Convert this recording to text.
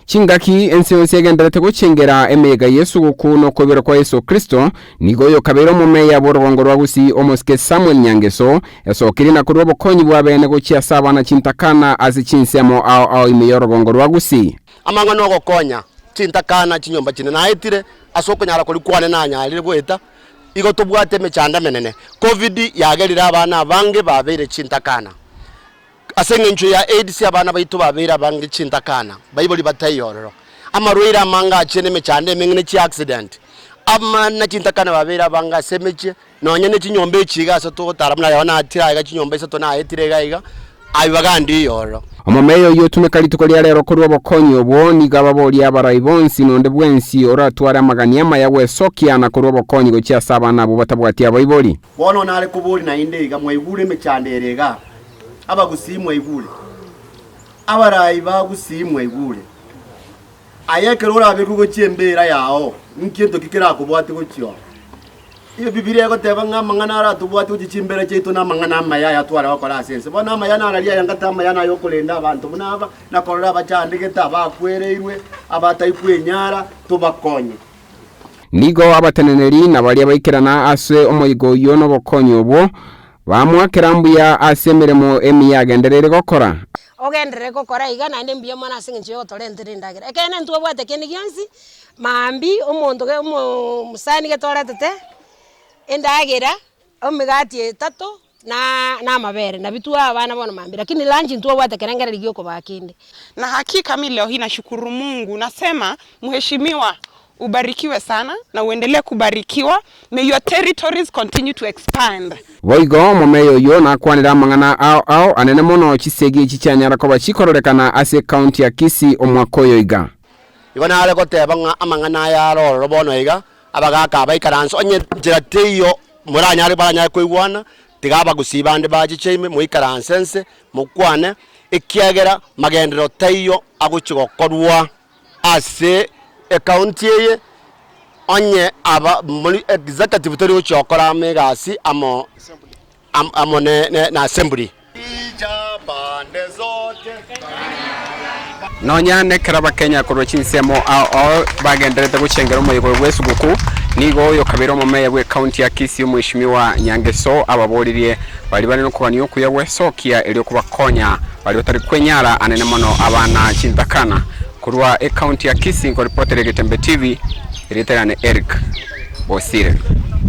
Chingaki ense yonsi egendererete gochengera emeyega y'esuguku na okoiborwa kwa Yeso Kristo, nigo oyokabeire omomeya bw'orogongo rwa Gusii omosike Samuel Nyangeso esokirie na korua obokonyi bw'abeene gochia ase abana chintakana ase chinsemo ao ao ime y'orogongo rwa Gusii. Amang'ana ogokonya chintakana chinyomba chine naetire ase okonyara koria kwane nanyarire goeta, igo tobwate emechando emenene. Covid yagerire abana abange babeire chintakana. Ase engencho ya AIDS abana baito babeire abange chintakana, baibori bataiyo ororo. Amarwaire amange achire na emechando emenge ne chiaccident. Abana chintakana babeire abange ase emechie, nonya ne chinyomba echi iga ase togotara buna rero natire aiga chinyomba isato naetire iga iga, aye bagande iyo ororo. Omomeya oyio otumeka rituko ria rero korwa obokonyi obwo, nigo ababorie abarai bonsi na onde bwensi oratware amagani amaya gwesokia na korwa obokonyi gochia ase abana abwo batabwati abaibori. Bono nare koboria naende iga, mwaigure emechando ere igaa? Abagusii mwaigure? Abarai ba Gusii mwaigure? Aye ekero orabekwe gochia embeera yao, nkento ki kerakobwate gochia oo? Ebibilia egoteba ng'a amang'ana aratobwate gochia chimbeera chiaito namang'ana amaya aya tware gokora ase ense. Bono amaya narari aya ngate amaya naye okorenda abanto buna aba, na korora abachandegete, abakwereirwe, abatari kwenyara, tobakonye. Nigo abateneneri na baria baikerana ase omoyega oyio nobokonyi obwo, bamoakera mbuya ase emeremo emiya agendereire gokora. Ogenderere gokora iga naende mbuya mono ase eng'encho yogotorentera endagera. Ekeene ntwabwate kende gionsi, maambia omonto ge omo omosani getoretete endagera, emegati etato na na amabere, nabio twaa abana bono mambia, lakini lunch ntwabwate ekerengererio gia okobaa kende. Na hakika mi leo hii nashukuru Mungu nasema mheshimiwa ubarikiwe sana na uendelee kubarikiwa may your territories continue to expand. Boigo omomeya oyio nakwanire amang'ana ao ao anene mono chisegi echi chianyara koba chikororekana ase ekaunti ya Kisii omwaka oyo iga. Igo nare goteba ng'a amang'ana aya are ororo bono iga, abagaaka aba baikaranse, onye nchera teiyo moranyare baranyare koigwana, tiga abagusii bande bachiche ime, moikaranse nse, mokwane, ekiagera magenderero taiyo agochia gokorwa ase ecounty eye, onye aba mori executive tori gochia gokora amo egasi amo amo ne na assembly. Nonya nekero Abakenya korwa chinsemo ao ao bagendererete gochengera omoyega oyo bw'esuguku, nigo oyokabeire omomeya bw'ecounty ya Kisii Omweshimiwa Nyangeso ababoririe baria bare nokogania okuya gwesokia erio kobakonya baria batari kwenyara anene mono abana chintakana. Korwa ecounty ya Kisii nkoripoteria Getembe TV, erieta riane Eric Bosire.